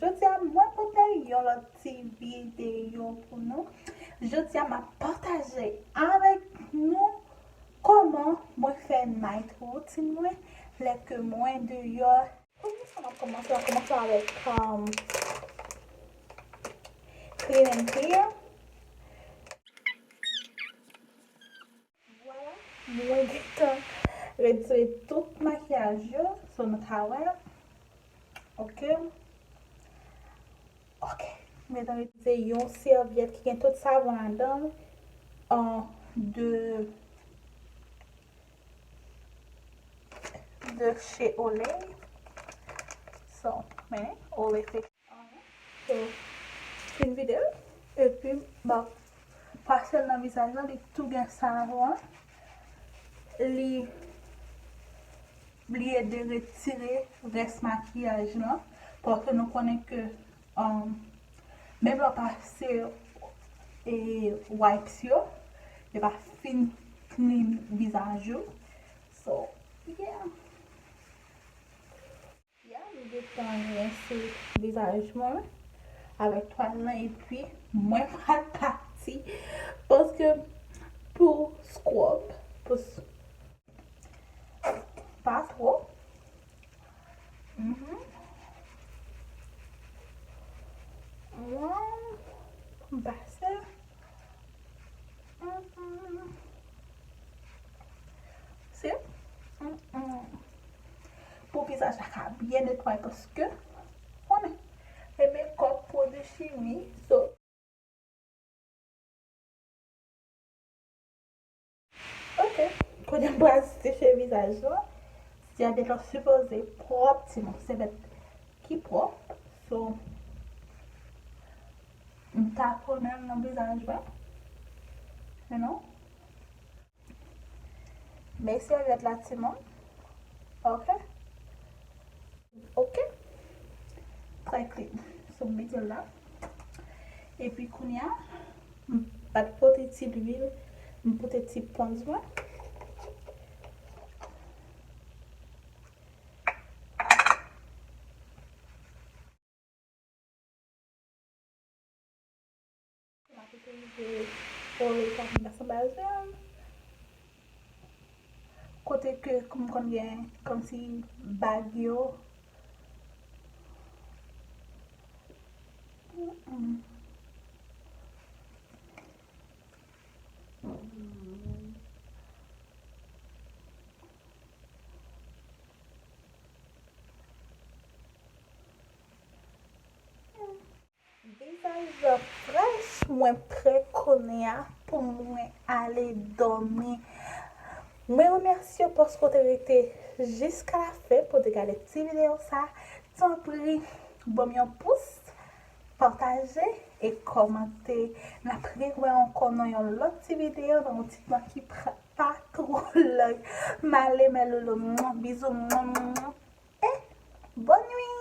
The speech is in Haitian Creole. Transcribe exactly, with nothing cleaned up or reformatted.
Jodi a, mwen pote yon lòt ti videyo pou nou. Jodi a, m ap pataje avèk nou kòman mwen fè night routine mwen lè ke mwen deyò. Premye sa m ap kòmanse, m ap kòmanse avèk, um, Clean and Clear. Vwala, mwen gentan retire tout makiyaj yo, so nou ka wè. Ok. Ok. Mwen gentan itilize yon sèvyèt ki gen tout savon ladan l, an, de, de chez Olay. So, men, Olay se So, fin vide l. Epi, m ap pase l nan vizaj la, li tou gen savon an. Li, li ede retire rès makiyaj lan. Paske nou konnen ke, um, menm lè w pase, e, wipes yo, yo pa fin clean vizaj ou. So, yeah. Ya, m gentan rense vizaj mwen avèk twal lan, epi mwen pral pati. Paske pou scrub, pou s-, pa twò. Mhm. Mwen, m pase. Mm, mm. Si. Mm, mm. Pou vizaj la ka byen netwaye paske, konnen, e mekòp pwodui chimik, so. Ok, kounye a m pral seche vizaj la. Sèvyèt la sipoze pwòp, timoun, sèvyèt ki pwòp. So, m taponnen l nan vizaj mwen. You know? Men sèvyèt la, timoun. Ok? Ok? Trè clean. So, m mete l la. Epi kounye a, m pa t pote ti lwil, m pote ti pons mwen. M ap itilize Olay Carnation Balsam. Kote ke m konn gen kòmsi bag yo. Mm-mm. Vizaj la frèch, mwen prè kounye a pou mwen ale dòmi. Mwen remèsye w paske w te rete jiska la fen pou w te gade ti videyo sa. Tanpri, ban m yon pous, pataje e kòmante. N ap rewè ankò nan yon lòt ti videyo, nan yon ti tan ki pra-, pa twò long. M ale, mè loulou. Bizou. E bòn nwi.